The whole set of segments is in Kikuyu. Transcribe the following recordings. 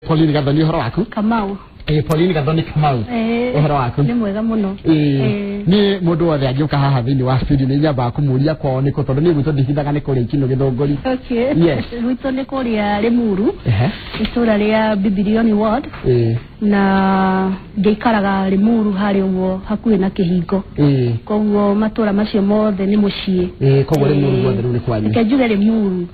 Pauline Gathoni, ũhoro waku? Kamau. Pauline Gathoni Kamau. Ũhoro waku? Nĩ mwega mũno. Nĩ mũndũ wothe angĩũka haha thĩinĩ wa studio nĩ nyambaga kũmũria kwao nĩkũ, tondũ niĩ gwitũ ndihithaga nĩ kũrĩa Ikinũ Gĩthũngũri. Okay. Yes. Gwitũ nĩ kũrĩa Limuru, itũũra rĩa Bibilioni ward, na ngĩikaraga Limuru harĩa ũguo hakuhĩ na kĩhingo. Koguo matũũra macio mothe nĩ mũciĩ. Koguo Limuru guothe rĩu nĩ kwanyu. Reke njuge Limuru.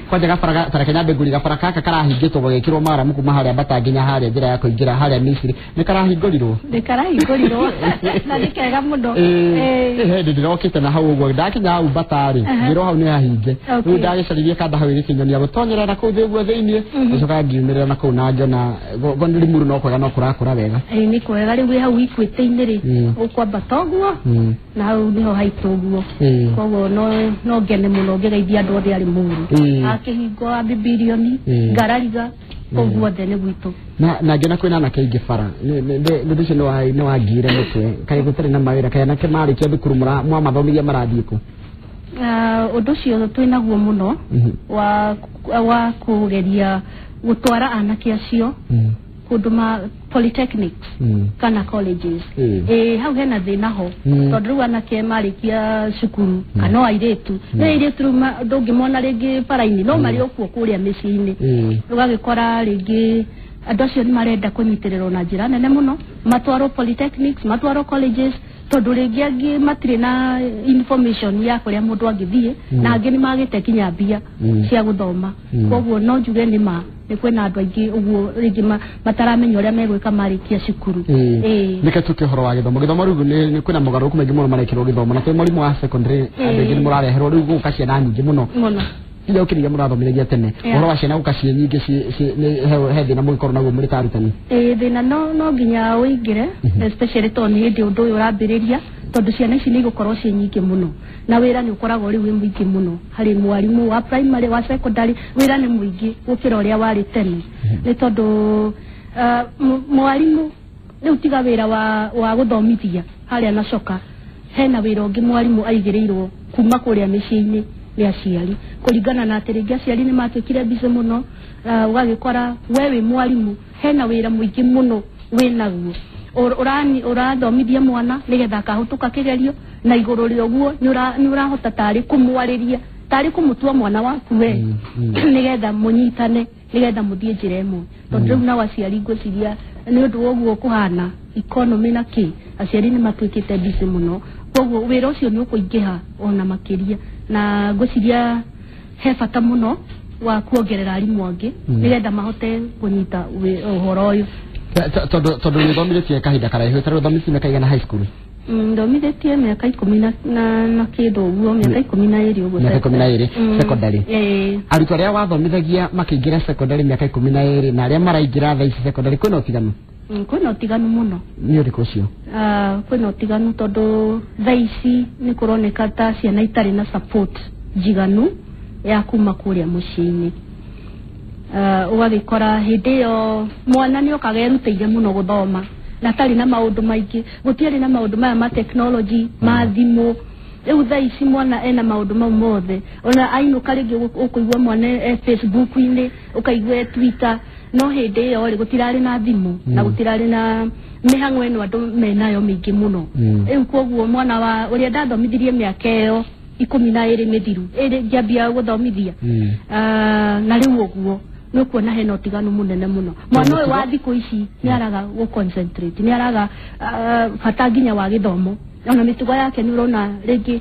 Kwanja gabara tareke nyambe ngũrie, gabara gaka karahingĩtwo gagĩkĩrwo maramu kuma harĩa Mbata nginya harĩa njĩra ya kũingĩra harĩa Misiri nĩ karahingũrirwo? Nĩ karahingũrirwo na nĩ kega mũno. Hĩndĩ ndĩrokĩte na hau ũguo ndakinya hau Mbata rĩ, ngĩrwo hau nĩ hahinge. Rĩu ndagĩcaririe kanda hau ĩgĩkĩnyonia gũtonyerera na kũu thĩ ũguo thĩiniĩ, ngĩcoka ngiumĩrĩra na kũu na ngĩona Limuru no kwega no kũrakũra wega. Nĩ kwega rĩu wĩ hau Equity-inĩ rĩ, ũkwambata ũguo na hau nĩho haitũ ũguo. Koguo no ngene mũno ngĩgeithia andũ othe a Limuru, a kĩhingo, a Bibilioni, Ngarariga, kũu guothe nĩ gwitũ. Na ngĩona kwĩna anake aingĩ bara, nĩ ũndũ ũcio nĩ wangire mũtwe, kaĩ gũtarĩ na mawĩra, kaĩ anake marĩkia thukuru mwamathomithia marathiĩ kũ? Ũndũ ũcio twĩnaguo mũno wa kũgeria gũtwara anake acio kũndũ ma polytechnics kana colleges. Hau hena thĩna ho, tondũ rĩu anake marĩkia cukuru kana o airĩtu, nĩ airĩtu rĩu ndũngĩmona rĩngĩ bara-inĩ, no marĩ o kuo kũrĩa mĩciĩ-inĩ. Ũgagĩkora rĩngĩ andũ acio nĩ marenda kũnyitĩrĩrwo na njĩra nene mũno, matwarwo polytechnics, matwarwo colleges, tondũ rĩngĩ angĩ matirĩ na information ya kũrĩa mũndũ angĩthiĩ, na angĩ nĩ magĩte nginya mbia cia gũthoma. Koguo no njuge nĩ ma nĩ kwĩna andũ aingĩ ũguo rĩngĩ mataramenya ũrĩa megwĩka marĩkia cukuru. Nĩke tuke ũhoro wa gĩthomo. Gĩthomo rĩu nĩ kwĩna mogarũrũku maingĩ mũno marekĩrwo gĩthomo, na kwĩ mũrimũ wa secondary andũ aingĩ nĩ mũrareherwo rĩu gũka ciana nyingĩ mũno. Mũno. Iria ũkĩrĩa mũrathomithagia tene. Ũhoro wa ciana gũka ciĩ nyingĩ he thĩna mũngĩkorwo naguo mũrĩ ta arutani? Thĩna no nginya ũingĩre, especially tondũ nĩ hĩndĩ ũndũ ũyũ ũrambĩrĩria, tondũ ciana ici nĩ igũkorwo ciĩ nyingĩ mũno na wĩra nĩ ũkoragwo rĩu wĩ mũingĩ mũno harĩ mwarimũ wa primary, wa secondary, wĩra nĩ mũingĩ gũkĩra ũrĩa warĩ tene. Nĩ tondũ mwarimũ rĩu tiga wĩra wa gũthomithia harĩa na coka, hena wĩra ũngĩ mwarimũ aigĩrĩirwo kuma kũrĩa mĩciĩ-inĩ nĩ aciari, kũringana na atĩ rĩngĩ aciari nĩ matuĩkire busy mũno. Ũgagĩkora we wĩ mwarimũ hena wĩra mũingĩ mũno wĩnaguo, ũrathomithia mwana nĩgetha akahũtũka kĩgerio, na igũrũ rĩa ũguo nĩ ũrahota tarĩ kũmwarĩria, tarĩ kũmũtua mwana waku we, nĩgetha mũnyitane, nĩgetha mũthiĩ njĩra ĩmwe. Tondũ rĩu nao aciari ngwĩciria nĩ ũndũ wa ũguo kũhana economy na kĩ, aciari nĩ matuĩkĩte busy mũno, koguo wĩra ũcio nĩ ũkũingĩha ona makĩria, na ngwĩciria he bata mũno wa kuongerera arimũ angĩ nĩgetha mahote kũnyita ũhoro ũyũ. Tondũ nĩ ũthomithĩtie kahinda karaihu, tarĩu ũthomithĩtie mĩaka igana high school? Nthomithĩtie mĩaka 10 na kĩndũ ũguo, mĩaka 12 ũguo. Mĩaka 12 secondary. Arutwo arĩa wathomithagia makĩingĩra secondary mĩaka 12 na arĩa maraingĩra thaa ici secondary, kwĩna ũtiganu? Kwĩna ũtiganu mũno. Nĩ ũrĩkũ ũcio? Kwĩna ũtiganu tondũ thaa ici nĩ kũroneka ta ciana itarĩ na support njiganu ya kuma kũrĩa mũciĩ-inĩ. Ũgagĩkora hĩndĩ ĩyo mwana nĩ okaga erutĩire mũno gũthoma na atarĩ na maũndũ maingĩ, gũtiarĩ na maũndũ maya ma technology, ma thimũ. Rĩu thaa ici mwana ena maũndũ mau mothe, ona ainũka rĩngĩ ũkũigua mwana e Facebook-inĩ, ũkaigua e Twitter, no hĩndĩ ĩyo rĩ gũtirarĩ na thimũ na gũtirarĩ na mĩhang'o ĩno andũ menayo mĩingĩ mũno. Rĩu koguo mwana wa ũrĩa ndathomithirie mĩaka ĩyo 12 mĩthiru ĩrĩ ngĩambia gũthomithia, na rĩu ũguo nĩ ũkuona hena ũtiganu mũnene mũno. Mwana ũyũ wa thikũ ici nĩ araga gũ concentrate, nĩ araga bata nginya wa gĩthomo, ona mĩtugo yake nĩ ũrona rĩngĩ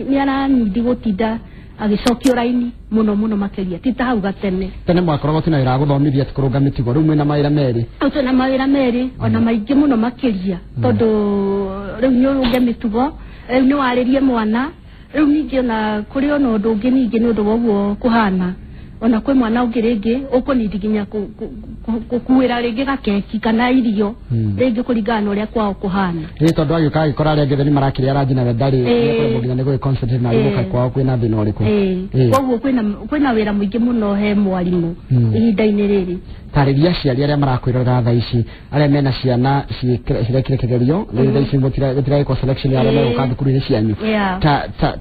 nĩ aranindi gũtinda agĩcokio raini mũno mũno makĩria, ti ta hau gatene. Tene mwakoragwo tina wĩra wa gũthomithia ti kũrũnga mĩtugo, rĩu mwĩna mawĩra merĩ? Rĩu twĩna mawĩra merĩ ona maingĩ mũno makĩria, tondũ rĩu nĩ ũrũnge mĩtugo, rĩu nĩ warĩrie mwana, rĩu ningĩ ona kũrĩ ona ũndũ ũngĩ ningĩ nĩ ũndũ wa ũguo kũhana, ona kwĩ mwana ũngĩ rĩngĩ ũkũnindi nginya gũkuĩra rĩngĩ gakeki kana irio rĩngĩ kũringana na ũrĩa kwao kũhana. Ĩ tondũ agĩũka agĩkora arĩa angĩ nĩ marakĩrĩa ranji na we ndarĩ, nĩekũremwo nginya nĩ gũgĩ concentrate na gũka kwao kwĩna thĩna ũrĩkũ. Koguo kwĩna wĩra mũingĩ mũno he mwarimũ ihinda-inĩ rĩrĩ. Tarĩria aciari arĩa marakwĩrorera thaa ici, arĩa mena ciana cirekire kĩgerio, rĩu thaa ici gũtiragĩkwo selection ya arĩa megũka thukuru-inĩ cianyu.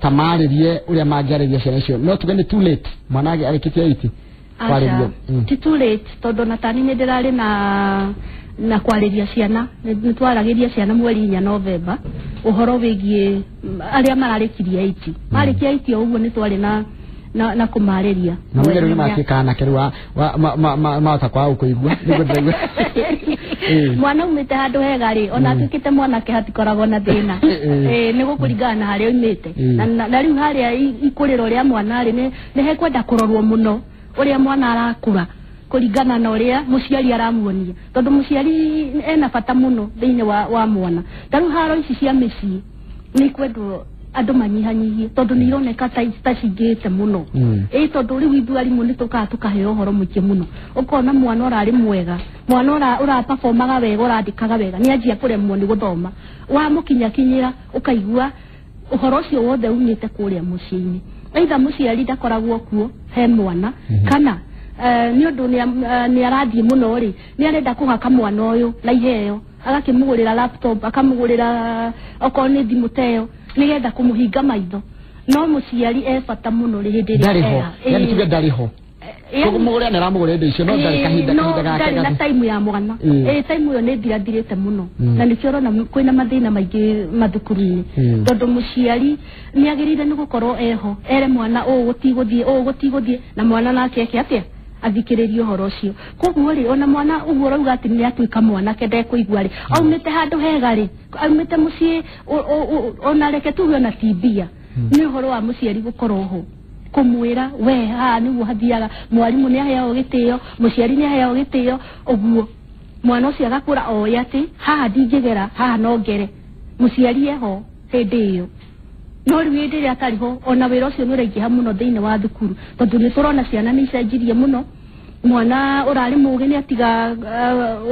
Ta marĩrie ũrĩa mangĩarĩria ciana icio, no tuge nĩ too late mwana arĩkĩtie 8? Kwarĩrio. Ti too late, tondũ na tani nĩ ndĩrarĩ na kwarĩria ciana, nĩ twaragĩria ciana mweri 4 Novemba ũhoro wĩgiĩ arĩa mararĩkirie 8 marĩkia 8 o ũguo nĩ twarĩ na kũmarĩria. Na mũnyerũ nĩ matuĩka anake rĩu mahota kwaga gũkũigua nĩguo ndĩraigua. Mwana umĩte handũ hega rĩ, ona atuĩkĩte mwanake hatikoragwo na thĩna. Nĩ gũkũringana na harĩa oimĩte. Na rĩu harĩa ikũrĩro rĩa mwana rĩ, nĩ hekwenda kũrorwo mũno ũrĩa mwana arakũra kũringana na ũrĩa mũciari aramuonia, tondũ mũciari ena bata mũno thĩinĩ wa mwana. Ta rĩu haro ici cia mĩciĩ nĩ ikwendwo andũ manyihanyihie, tondũ nĩ ironeka ta cingĩhĩte mũno. Tondũ rĩu ithuĩ arimũ nĩ tũkaga tũkaheo ũhoro mũingĩ mũno, ũkona mwana ũrarĩ mwega, mwana ũraperformaga wega, ũrandĩkaga wega, nĩ anjia kũremwo nĩ gũthoma, wamũkinyakinyĩra ũkaigua ũhoro ũcio wothe umĩte kũrĩa mũciĩ-inĩ. Either mũciari ndakoragwo kuo he mwana, kana nĩ ũndũ nĩ arathiĩ mũno rĩ, nĩ arenda kũhaka mwana ũyũ na iheo, agakĩmũgũrĩra laptop, akamũgũrĩra okorwo nĩ thimũ ta ĩyo, nĩgetha kũmũhinga maitho. No mũciari e bata mũno rĩ hĩndĩ ĩrĩa ndarĩ ho, yani tuge ndarĩ ho, kũmũgũrĩra nĩ aramũgũrĩra indo icio, no ndarĩ kahinda gake, ndarĩ na time ya mwana. Time ĩyo nĩ ĩthirathirĩte mũno, na nĩkĩo ũrona kwĩna mathĩna maingĩ mathukuru-inĩ, tondũ mũciari nĩ agĩrĩire nĩ gũkorwo eho, ere mwana ũũ gũtigũthiĩ, ũũ gũtigũthiĩ, na mwana nake eke atĩa, athikĩrĩrie ũhoro ũcio. Koguo rĩ, ona mwana ũguo ũrauga atĩ nĩ atuĩka mwanake ndekũigua rĩ, aumĩte handũ hega rĩ, aumĩte mũciĩ ona reke tuge ona ti mbia, nĩ ũhoro wa mũciari gũkorwo ho kũmwĩra we haha nĩguo hathiaga, mwarimũ nĩ aheagwo gĩtĩo, mũciari nĩ aheagwo gĩtĩo, ũguo mwana ũcio agakũra oĩ atĩ haha ndingĩgera, haha no ngere, mũciari eho hĩndĩ ĩyo. No rĩu hĩndĩ ĩrĩa atarĩ ho, ona wĩra ũcio nĩ ũraingĩha mũno thĩinĩ wa thukuru, tondũ nĩ tũrona ciana nĩ icenjirie mũno. Mwana ũrarĩ mũũgĩ nĩ atiga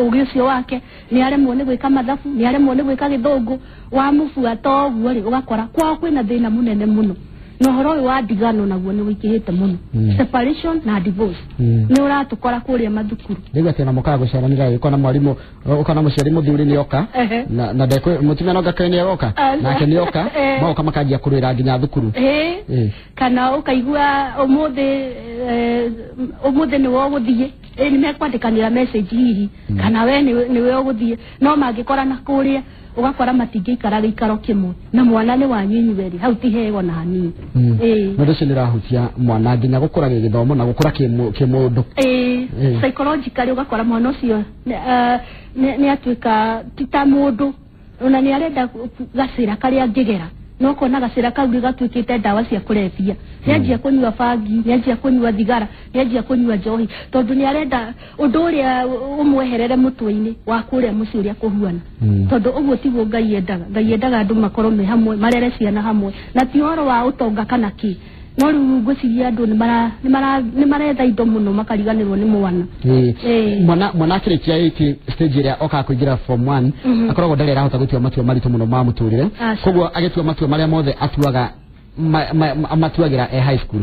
ũũgĩ ũcio wake, nĩ aremwo nĩ gwĩka mathabu, nĩ aremwo nĩ gwĩka gĩthũngũ, wamũbuata ũguo rĩ, ũgakora kwao kwĩna thĩna mũnene mũno. Na ũhoro ũyũ wa ndigano naguo nĩ wĩingĩhĩte mũno, separation na divorce nĩ ũratũkora kũrĩa mathukuru. Rĩu atĩ ona mũkaga gũceranĩra, ũkona mwarimũ, ũkona mũciari mũthuri nĩ oka, na mũtumia no ngakĩrĩ nĩ oka, nake nĩ oka, magoka makanjia kũrũĩra nginya thukuru. Kana ũkaigua ũmũthĩ nĩwe ũgũthiĩ, nĩ mekwandĩkanĩra message hihi, kana we nĩwe ũgũthiĩ, no mangĩkorana kũrĩa ũgakora matingĩikara gĩikaro kĩmwe, na mwana nĩ wanyu inyuerĩ, hau ti hego na hanini. Ũndũ ũcio nĩ ũrahutia mwana nginya gũkũra gĩgĩthomo na gũkũra kĩmũndũ. Psychologically ũgakora mwana ũcio nĩ atuĩka ti ta mũndũ, ona nĩ arenda gacĩra karĩa angĩgera, no kona gacĩra kau gatuĩkĩte ndawa cia kũrebia, nĩ anjia kũnyua bangi, nĩ anjia kũnyua thigara, nĩ anjia kũnyua njohi, tondũ nĩ arenda ũndũ ũrĩa ũmweherere mũtwe-inĩ wa kũrĩa mũciĩ ũrĩa kũhuana. Tondũ ũguo tiguo Ngai endaga. Ngai endaga andũ makorwo me hamwe, marere ciana hamwe, na ti ũhoro wa ũtonga kana kĩ. No rĩu ngwĩciria andũ nĩ maretha indo mũno makariganĩrwo nĩ mwana. Mwana akĩrĩkia 8 stage ĩrĩa okaga kũingĩra form 1, akoragwo ndarĩ arahota gũtua matua maritũ mũno ma mũtũrĩre, koguo agĩtua matua marĩa mothe atuaga matuagĩra e high school.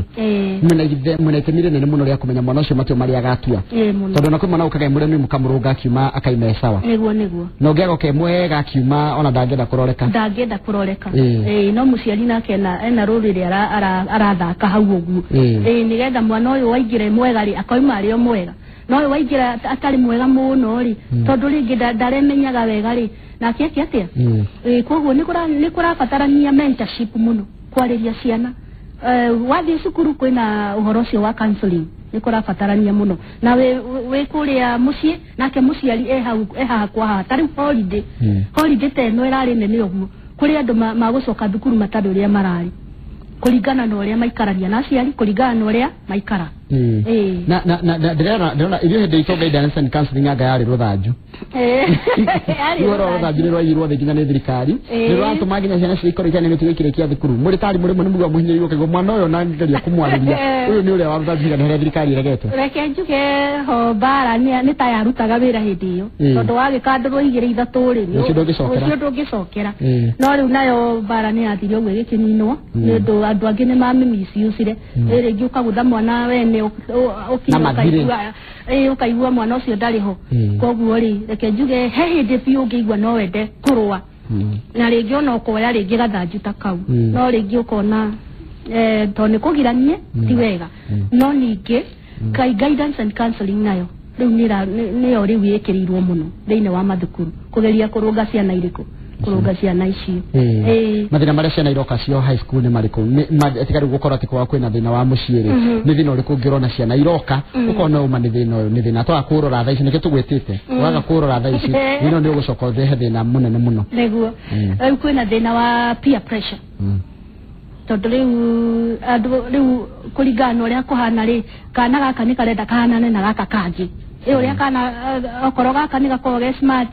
Mwĩna itemi rĩnene mũno rĩa kũmenya mwana ũcio matua marĩa agatua, tondũ ona kwĩ mwana ũkaga e mũremi mũkamũrũnga akiuma akaima e sawa. Nĩguo nĩguo. Na ũngĩ agoka e mwega akiuma ona ndangĩenda kũroreka. Ndangĩenda kũroreka. No mũciari nake ena rũrĩ rĩrĩa arathaka hau ũguo, nĩgetha mwana ũyũ waingĩra mwega rĩ, akauma arĩ o mwega. No ũyũ waingĩra atarĩ mwega mũno rĩ, tondũ rĩngĩ ndaremenyaga wega rĩ, nake eke atĩa? Koguo nĩ kũrabatarania mentorship mũno kwarĩria ciana. Wathiĩ cukuru kwĩna ũhoro ũcio wa counseling, nĩ kũrabatarania mũno. Na wĩ kũrĩa mũciĩ, nake mũciari e hau, e haha kwa haha. Ta rĩu holiday, holiday ta ĩno ĩrarĩ nene ũguo, kũrĩ andũ magũcoka thukuru matarĩ ũrĩa mararĩ, kũringana na ũrĩa maikarania na aciari, kũringana na ũrĩa maikara. Na ndĩrona ithuĩ hĩndĩ itũ guidance and counseling anga yarĩ rũthanju. Rũhoro rũthanju nĩ rwaiyirwo thĩ nginya nĩ thirikari, nĩ rũratũma nginya ciana cikorwo itarĩ na mĩtugo ikĩrĩkia thukuru. Mũrĩ tarĩ mũrĩmwe nĩ mũigua mũhinyĩrĩirio ũkaigua mwana ũyũ ona ngĩgeria kũmwarĩria, ũyũ nĩ ũrĩa wa rũthanju nĩ harĩa thirikari ĩregete. Reke njuge ho mbara nĩ ta yarutaga wĩra hĩndĩ ĩyo, tondũ wagĩkandũrwo 2 3 rĩ, ũcio ndũngĩcokera. No rĩu nayo mbara nĩ yathire ũguo ĩgĩkĩninwo, nĩ ũndũ andũ angĩ nĩ mamĩmiciũcire. Rĩngĩ ũkagũtha mwana wene ũkaigua mwana ũcio ndarĩ ho. Koguo rĩ, reke njuge he hĩndĩ biũ ũngĩigua no wende kũrũa, na rĩngĩ ona ũkoya rĩngĩ gathanju ta kau, no rĩngĩ ũkona tondũ nĩ kũgiranie ti wega. No ningĩ Kai guidance and counseling nayo rĩu nĩyo rĩu ĩkĩrĩirwo mũno thĩinĩ wa mathukuru kũgeria kũrũnga ciana irĩkũ, kũrũnga ciana icio. Mathĩna marĩa ciana iroka cio high school nĩ marĩkũ? Tiga rĩu gũkorwo atĩ kwao kwĩna thĩna wa mũciĩ rĩ, nĩ thĩna ũrĩkũ ũngĩrona ciana iroka ũkona ũma nĩ thĩna ũyũ, nĩ thĩna twaga kũrora thaa ici, nĩkĩo tũgwĩtĩte waga kũrora thaa ici thĩna nĩ ũgũcoka ũrehe thĩna mũnene mũno. Nĩguo rĩu kwĩna thĩna wa peer pressure, tondũ rĩu andũ rĩu kũringana na ũrĩa kũhana rĩ, kana gaka nĩ karenda kahanane na gaka kangĩ. Ũrĩa kana okorwo gaka nĩ gakoragwo ge smart,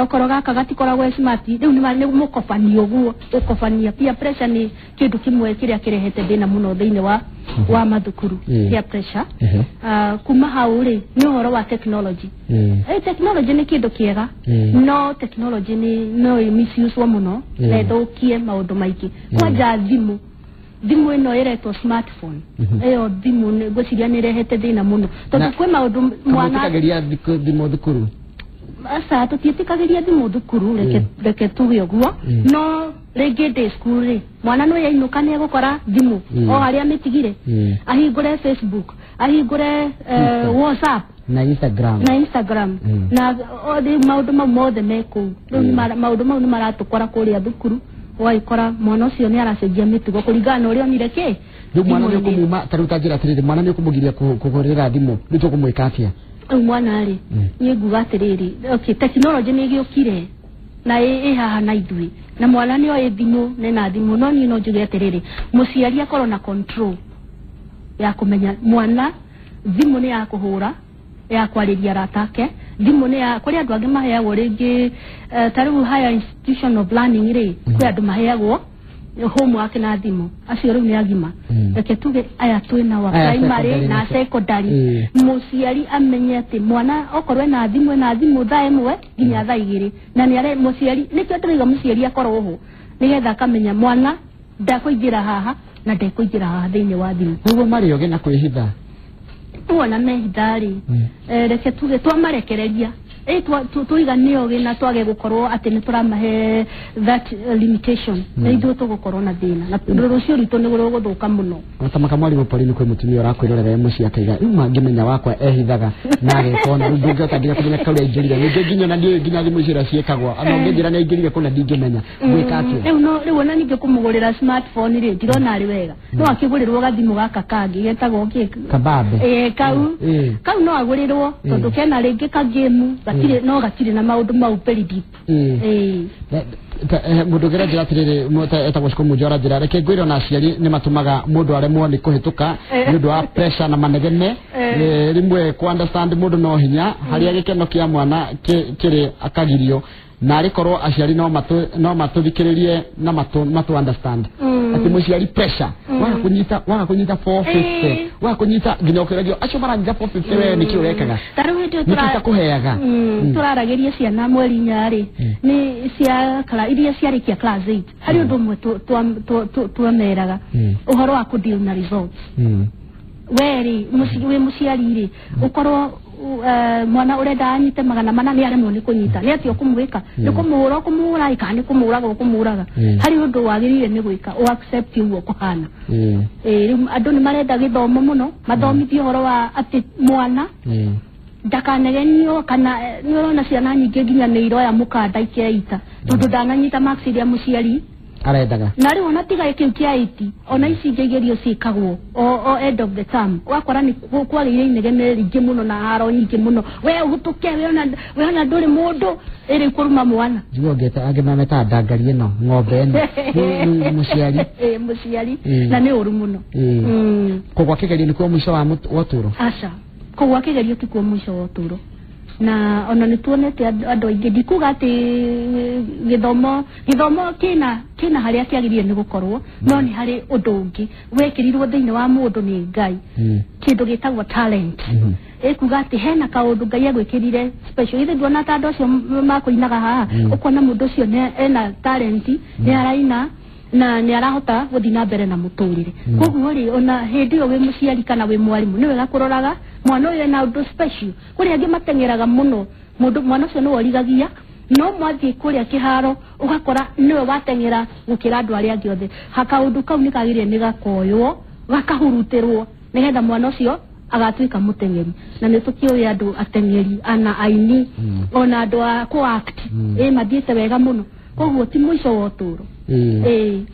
okorwo gaka gatikoragwo ge smart, rĩu nĩ mũkobania ũguo, ũkobania. Peer pressure nĩ kĩndũ kĩmwe kĩrĩa kĩrehete thĩna mũno thĩinĩ wa mathukuru, peer pressure. Kuma hau rĩ, nĩ ũhoro wa technology. Technology nĩ kĩndũ kĩega, no technology nĩ no ĩmisuse mũno na ĩthũkie maũndũ maingĩ. Kwanja thimũ ĩno ĩretwo smartphone, ĩyo thimũ ngwĩciria nĩ ĩrehete thĩna mũno tondũ kwĩ maũndũ mwana mwĩtĩkagĩria thimũ thukuru? Aca, tũtiĩtĩkagĩria thimũ thukuru, reke tuge ũguo. No rĩngĩ day school rĩ, mwana no yainũka nĩ egũkora thimũ o harĩa amĩtigire, ahingũre Facebook, ahingũre WhatsApp na Instagram, na maũndũ mau mothe me kũu. Rĩu maũndũ mau nĩ maratũkora kũrĩa thukuru, ũgagĩkora mwana ũcio nĩ aracenjia mĩtugo kũringana na ũrĩa onire kĩ. Rĩu mwana nĩ ũkũmuma, ta rĩu ta njĩra atĩrĩrĩ, mwana nĩ ũkũmũgiria kũgũrĩra thimũ, rĩu tũkũmwĩka atĩa? Rĩu mwana rĩ, niĩ nguga atĩrĩrĩ, okay, technology nĩ ĩgĩũkire na ĩ haha na ithuĩ, na mwana nĩ oĩ thimũ, nena thimũ, no niĩ no njuge atĩrĩrĩ, mũciari akorwo na control ya kũmenya mwana thimũ nĩ ya kũhũra, ya kwarĩria arata ake, thimũ nĩ ya kũrĩ andũ angĩ maheagwo rĩngĩ, ta rĩu higher institution of learning rĩ, kwĩ andũ maheagwo homework na thimũ, acio rĩu nĩ agima. Reke tuge aya twĩna wa primary na secondary, mũciari amenye atĩ mwana okorwo ena thimũ thaa ĩmwe nginya thaa igĩrĩ, na nĩ are mũciari, nĩkĩo ndĩrauga mũciari akorwo ho nĩgetha akamenya mwana ndakũingĩra haha na ndekũingĩra haha thĩinĩ wa thimũ. Nĩguo marĩ ogĩ na kwĩhitha wona mehitha rĩ, reke tuge twamarekereria tũiga nĩ ogĩ na twage gũkorwo atĩ nĩ tũramahe that limitation, na ithuĩ tũgũkorwo na thĩna na rũciũ rwitũ nĩ rũgũthũka mũno. Tamaka mwarimũ Pauline, kwĩ mũtumia ũrakwĩrorera e mũciĩ akaiga rĩu mangĩmenya wakwa ehithaga na ageka ona rĩu ndũngĩhota nginya kũmenya kaũrĩa aingĩrire, rĩngĩ nginya ona ndiũĩ nginya thimũ icio iria ciĩkagwo, ona ũngĩnjĩra nĩ aingĩrire kũna ndingĩmenya ngwĩka atĩa. Rĩu ona ningĩ kũmũgũrĩra smartphone rĩ, ndirona arĩ wega, no akĩgũrĩrwo gathimũ gaka kangĩ getagwo kĩ, kabambe, kau no agũrĩrwo tondũ kena rĩngĩ ka game, gatirĩ no gatirĩ na maũndũ mau very deep. Mũndũ ũngĩ aranjĩra atĩrĩrĩ, etagwo Shiko Mũnjo, aranjĩra reke ngwĩre ona aciari nĩ matũmaga mũndũ aremwo nĩ kũhĩtũka nĩ ũndũ wa pressure na manegene, rĩmwe kũ understand mũndũ no hinya harĩa gĩkeno kĩa mwana kĩrĩ akagirio, na arĩkorwo aciari no matũthikĩrĩrie na matũ understand atĩ mũciari pressure waga kũnyita 450, waga kũnyita nginya ũkĩragio acio maranyita 450, we nĩkĩ ũrekaga? Ta rĩu hĩndĩ nĩkĩ itakũheaga? Tũraragĩria ciana mweri inya rĩ, nĩ cia iria ciarĩkia class 8, harĩ ũndũ ũmwe twameraga ũhoro wa kũ deal na results. We rĩ, wĩ mũciari rĩ, ũkorwo mwana ũrenda anyite 400 nĩ aremwo nĩ kũnyita, nĩ atĩa ũkũmwĩka? Nĩ kũmũhũra ũkũmũhũra kana nĩ kũmũraga ũkũmũraga? Harĩ ũndũ wagĩrĩire nĩ gwĩka, ũ accept ũguo kũhana. Rĩu andũ nĩ marenda gĩthomo mũno, mathomithio ũhoro wa atĩ mwana ndakanegenio, kana nĩ ũrona ciana nyingĩ nginya nĩ iroya mũkanda ikeita tondũ ndananyita marks iria mũciari arendaga. Na rĩu ona tiga kĩu kĩa 80, ona ici ingĩ igerio ciĩkagwo o end of the term, ũgakora nĩ kwagĩire inegene rĩingĩ mũno na haro nyingĩ mũno, we ũhĩtũke, we ona ndũrĩ mũndũ, ĩrĩ kũruma mwana. Njiguo angĩ mametaga ndangari ĩno, ng'ombe ĩno, mũciari. Mũciari, na nĩ ũru mũno. Kũgwa kĩgerio nĩkuo mũico wa ũtũũro? Aca, kũgwa kĩgerio tikuo mũico wa ũtũũro, na ona nĩ tuonete andũ aingĩ, ndikuga atĩ gĩthomo kĩna harĩa kĩagĩrĩire nĩ gũkorwo, no nĩ harĩ ũndũ ũngĩ wekĩrirwo thĩinĩ wa mũndũ nĩ Ngai, kĩndũ gĩtagwo talent. Ĩkuga atĩ hena kaũndũ Ngai agwĩkĩrire special. Ithe nduona ta andũ acio makũinaga haha, ũkona mũndũ ũcio ena talent, nĩ araina na nĩ arahota gũthiĩ na mbere na mũtũrĩre. Koguo rĩ, ona hĩndĩ ĩyo wĩ mũciari kana wĩ mwarimũ nĩ wega kũroraga mwana ũyũ ena ũndũ special. Kũrĩ angĩ mateng'eraga mũno, mũndũ mwana ũcio nĩwe ũrigagia, no mwathiĩ kũrĩa kĩharo ũgakora nĩwe wateng'era gũkĩra andũ arĩa angĩ othe. Kaũndũ kau nĩ kagĩrĩire nĩ gakoywo, gakahurutĩrwo nĩgetha mwana ũcio agatuĩka mũteng'eri na nĩ tũkĩũĩ andũ ateng'eri ana aini ona andũ a kũ-act mathiĩte wega mũno koguo ti mũico wa ũtũũro.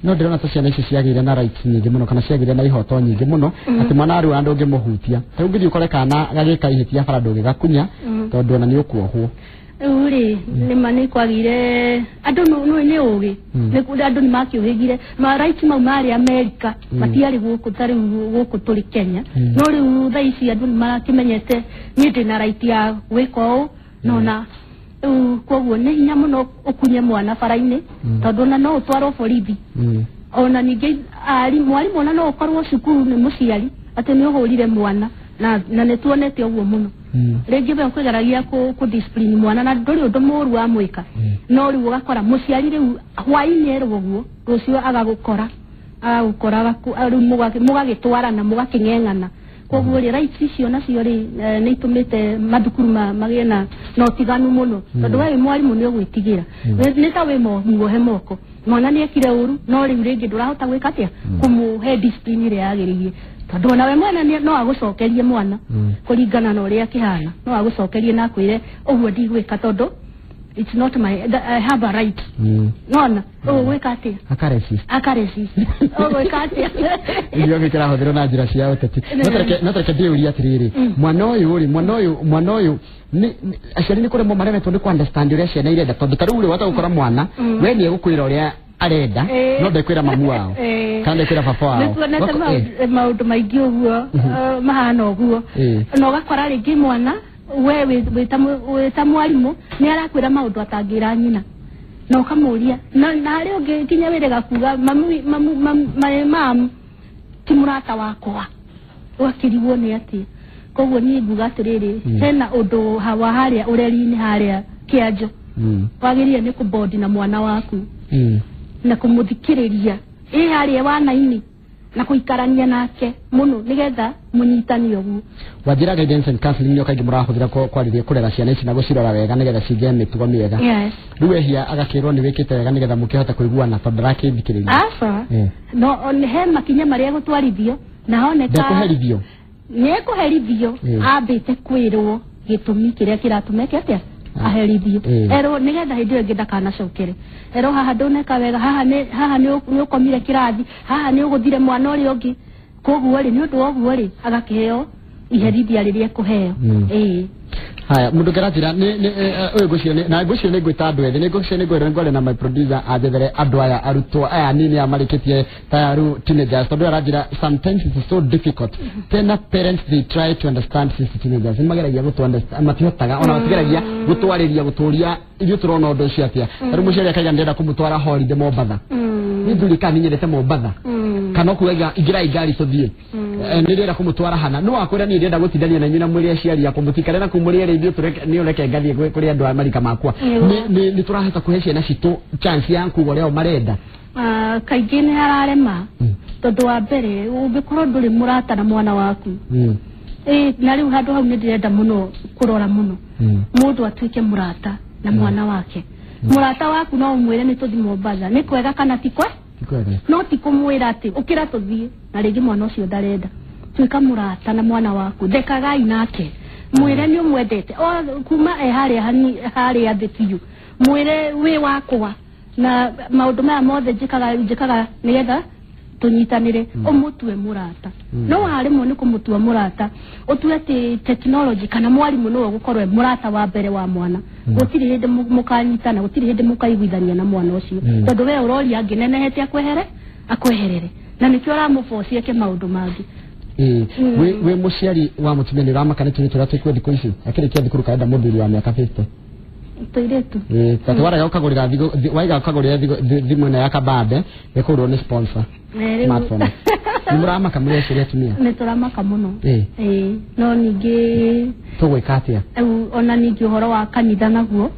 No ndĩrona ta ciana ici ciagĩire na rights nyingĩ mũno kana ciagĩire na ihoto nyingĩ mũno atĩ mwana arĩ andũ ũngĩmũhutia ta rĩu ũngĩthiĩ ũkore kana gagĩka ihĩtia bara ndũngĩgakunya tondũ ona nĩ ũkuohwo. Rĩu rĩ nĩma nĩ kwagire andũ nĩ ũgĩ andũ nĩ makĩũhĩgire ma rights mau marĩ Amerika matiarĩ gũkũ ta rĩu gũkũ tũrĩ Kenya no rĩu thaa ici andũ nĩ marakĩmenyete niĩ ndĩna right ya gwĩka ũũ nona rĩu koguo nĩ hinya mũno ũkunye mwana bara-inĩ tondũ ona no ũtwarwo borithi ona ningĩ mwarimũ ona no ũkorwo cukuru nĩ mũciari atĩ nĩ ũhũrire mwana na nĩ tuonete ũguo mũno rĩngĩ we ũkĩgeragia kũ discipline mwana na ndũrĩ ũndũ mũũru wamwĩka no rĩu ũgakora mũciari rĩu hwaĩ-inĩ erwo ũguo rũciũ agagũkora rĩu mũgagĩtwarana mũgakĩng'eng'ana koguo rĩ rights icio nacio rĩ nĩ itũmĩte mathukuru magĩe na ũtiganu mũno tondũ we wĩ mwarimũ nĩ ũgwĩtigĩra nĩ ta wĩ muohe moko mwana nĩ ekire ũru no rĩu rĩngĩ ndũrahota gwĩka atĩa kũmũhe discipline ĩrĩa yagĩrĩire tondũ ona we mwana no agũcokerie mwana kũringana na ũrĩa akĩhana no agũcokerie na akwĩre ũguo ndigwĩka tondũ it's not my I have a right nona ũgwĩka atĩa akaresist ũgwĩka atĩa irio gĩkĩrahũthĩrwo na njĩra cia ũteti no tareke ndĩũrie atĩrĩrĩ mwana ũyũ rĩ mwana ũyũ aciari nĩ kũremwo maremetwo nĩ kũ understand ũrĩa ciana irenda tondũ ta rĩu rĩ wahota gũkora mwana we nĩ egũkwĩra ũrĩa arenda no ndekwĩra mamu wao kana ndekwĩra baba wao. Nĩtuonete maũndũ maingĩ ũguo mahana ũguo na ũgakora rĩngĩ mwana we wĩ ta mwarimũ nĩ arakwĩra maũndũ atangĩra nyina na ũkamũria na harĩ ũngĩ nginya wĩrega kuga mamu ti mũrata wakwa ũgakĩrigwo nĩ atĩa koguo niĩ nguga atĩrĩrĩ hena ũndũ wa harĩa ũreri-inĩ harĩa kĩanjo wagĩrĩire nĩ kũbondi na mwana waku na kũmũthikĩrĩria ĩ harĩa wana-inĩ na kũikarania nake mũno nĩgetha mũnyitane ũguo. Wanjĩra guidance and counseling nĩyo kaingĩ mũrahũthĩra kwarĩria kũrera ciana ici na gũcirora wega nĩgetha cigĩe mĩtugo mĩega. Rĩu ehia agakĩrwo nĩ wĩkĩte wega nĩgetha mũkĩhote kũiguana tondũ ndarakĩthikĩrĩria. Aca no he makinya marĩa egũtwarithio na honeka ndekũherithio nĩ ekũherithio ambĩte kwĩrwo gĩtũmi kĩrĩa kĩratũma eke atĩa aherithio erwo nĩgetha hĩndĩ ĩyo ĩngĩ ndakanacokere erwo haha ndũneka wega haha nĩ ũkomire kĩrathi haha nĩ ũgũthire mwana ũrĩa ũngĩ koguo rĩ nĩ ũndũ wa ũguo rĩ agakĩheo iherithia rĩrĩa ekũheo. Haya mundu kĩranjĩra ũyũ ngwĩciria na ngwĩciria nĩ ngwĩta andũ ethĩ nĩ ngwĩciria nĩ ngwaria na my producer anjethere andũ aya arutwo aya anini aya marĩkĩtie ta rĩu teenagers tondũ aranjĩra sometimes it's so difficult tena parents they try to understand since teenagers nĩ mageragia gũtũ understand matihotaga ona matigeragia gũtwarĩria gũtũria ithuĩ tũrona ũndũ ũcio atĩa ta rĩu mũciari akaiga ndĩrenda kũmũtwara holiday Mombatha niĩ ndũrĩ kana nĩnyendete Mombatha kana ũkuga ingĩrai ngari tũthiĩ nĩ ndĩrenda kũmũtwara hana no akwĩra niĩ ndĩrenda gũtindania na inyuĩ na mwĩrĩ aciari akwa mũtikare na kũu mũrĩ erĩ ithuĩ nĩ ũreke ngathiĩ kũrĩ andũ a marika makwa nĩ tũrahota kũhe ciana citũ chance ya kuga ũrĩa o marenda. Kaingĩ nĩ hararema tondũ wa mbere ũngĩkorwo ndũrĩ mũrata na mwana waku na rĩu handũ hau nĩ ndĩrenda mũno kũrora mũno mũndũ atuĩke mũrata na mwana wake. Mũrata waku no ũmwĩre nĩ tũthiĩ Mombatha nĩ kwega kana ti kwega no ti kũmwĩra atĩ ũkĩra tũthiĩ na rĩngĩ mwana ũcio ndarenda. Tuĩka mũrata na mwana waku thekagai nake mwĩre nĩ ũmwendete kuma e harĩa harĩa thĩ biũ mwĩre wĩ wakwa na maũndũ maya mothe njĩkaga nĩgetha tũnyitanĩre ũmũtue mũrata. No waremwo nĩ kũmũtua mũrata ũtue atĩ technology kana mwarimũ nĩwe ũgũkorwo e mũrata wa mbere wa mwana gũtirĩ hĩndĩ mũkanyitana gũtirĩ hĩndĩ mũkaiguithania na mwana ũcio tondũ we ũroria angĩnenehete akweherere na nĩkĩo ũramũboci eke maũndũ mangĩ. Wĩ mũciari wa mũtumia nĩ ũramaka nĩ tũirĩtu tũrĩa twĩkuo thikũ ici akĩrĩkia thukuru karenda mũthuri wa mĩaka 50 tũirĩtu tondũ warega ũkagũrĩra waiga ũkagũrĩra thimũ ĩno ya kabambe ĩkũgũrwo nĩ sponsor smartphone. Nĩ mũramaka mũrĩ aciari atumia? Nĩ tũramaka mũno. No ningĩ tũgwĩka atĩa? Ona ningĩ ũhoro wa kanitha naguo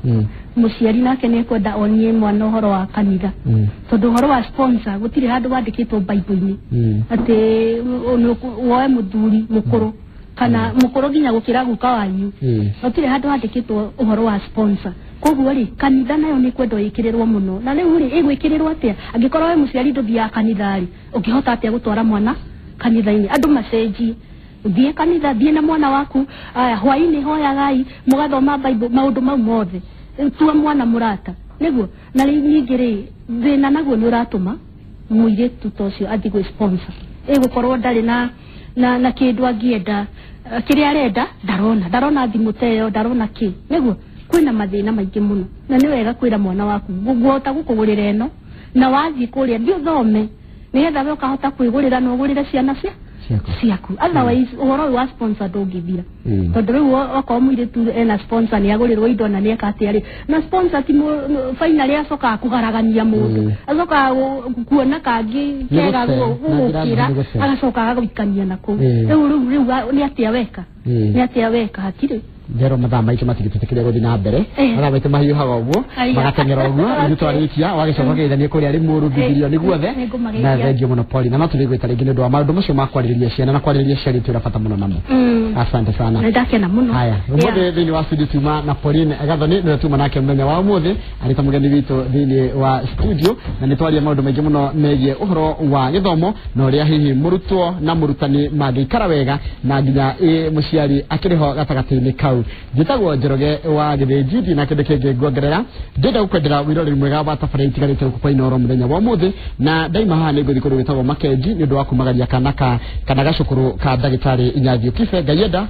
mũciari nake nĩ ekwenda onie mwana ũhoro wa kanitha tondũ ũhoro wa sponsor gũtirĩ handũ wandĩkĩtwo Bible-inĩ atĩ woe mũthuri mũkũrũ kana mũkũrũ nginya gũkĩra guka wanyu gũtirĩ handũ handĩkĩtwo ũhoro wa sponsor. Koguo rĩ kanitha nayo nĩ kwendwo ĩkĩrĩrwo mũno na rĩu rĩ ĩgwĩkĩrĩrwo atĩa angĩkorwo we mũciari ndũthiaga kanitha rĩ ũngĩhota atĩa gũtwara mwana kanitha-inĩ andũ macenjie Thiĩ kanitha, thiĩ na mwana waku, aya hwainĩ hoyagai, mũgathoma Bible, maũndũ mau mothe. Tua mwana mũrata. Nĩguo na rĩu ningĩ rĩ thĩna naguo nĩ ũratũma mũirĩtu ta ũcio athiĩ gwĩ sponsor. Ĩgũkorwo ndarĩ na kĩndũ angĩenda, kĩrĩa arenda ndarona thimũ ta ĩyo, ndarona kĩ. Nĩguo kwĩna mathĩna maingĩ mũno, na nĩ wega kwĩra mwana waku ngũhota gũkũgũrĩra ĩno, na wathiĩ kũrĩa thiĩ ũthome nĩgetha we ũkahota kwĩgũrĩra na ũgũrĩre ciana ciaku. Otherwise ũhoro ũyũ wa sponsor ndũngĩthira, tondũ rĩu okorwo mũirĩtu ena sponsor nĩ agũrĩrwo indo na nĩ eka atĩa rĩ, na sponsor ti finally acokaga kũgaragania mũndũ, acokaga kuona kangĩ kega gũgũkĩra, agacoka agagũikania nako. Rĩu nĩ atĩa weka, nĩ atĩa weka hatirĩ Njero mathaa maitũ matingĩtũtĩkĩria gũthiĩ na mbere, mathaa maitũ mahiũhaga ũguo magateng'era ũguo, ithuĩ twarĩkia wagĩcoka ũgeithanie kũrĩa Limuru Bibilia nĩ guothe. Na thengiũ mũno Paulina, no tũrĩgwĩta rĩngĩ nĩ ũndũ wa maũndũ macio ma kwarĩrĩria ciana na kwarĩrĩria aciari twĩra bata mũno namo. Asante sana. Nĩndakena mũno. Haya, ũmũthĩ thĩinĩ wa studio tuma na Pauline Gathoni, nĩwe tuma nake mũthenya wa ũmũthĩ arĩ ta mũgeni witũ thĩinĩ wa studio, na nĩ twaria maũndũ maingĩ mũno megiĩ ũhoro wa gĩthomo na ũrĩa hihi mũrutwo na mũrutani mangĩikara wega na nginya mũciari akĩrĩ ho gatagatĩ-inĩ kau. Njĩtagwo Njoroge wa Gĩthĩnji, ndirĩ na kĩndũ kĩngĩ nguongerera. Ndĩrenda gũkwendera wĩroreri mwega wa tabarĩra itiganĩte gũkũ kwa Inooro mũthenya wa ũmũthĩ, na ndaima haha nĩ ngũthiĩ kũndũ gwĩtagwo Makenji nĩ ũndũ wa kumagaria kana gacũkũrũ ka ndagĩtarĩ Inyathiũ Kibe. Ngai enda.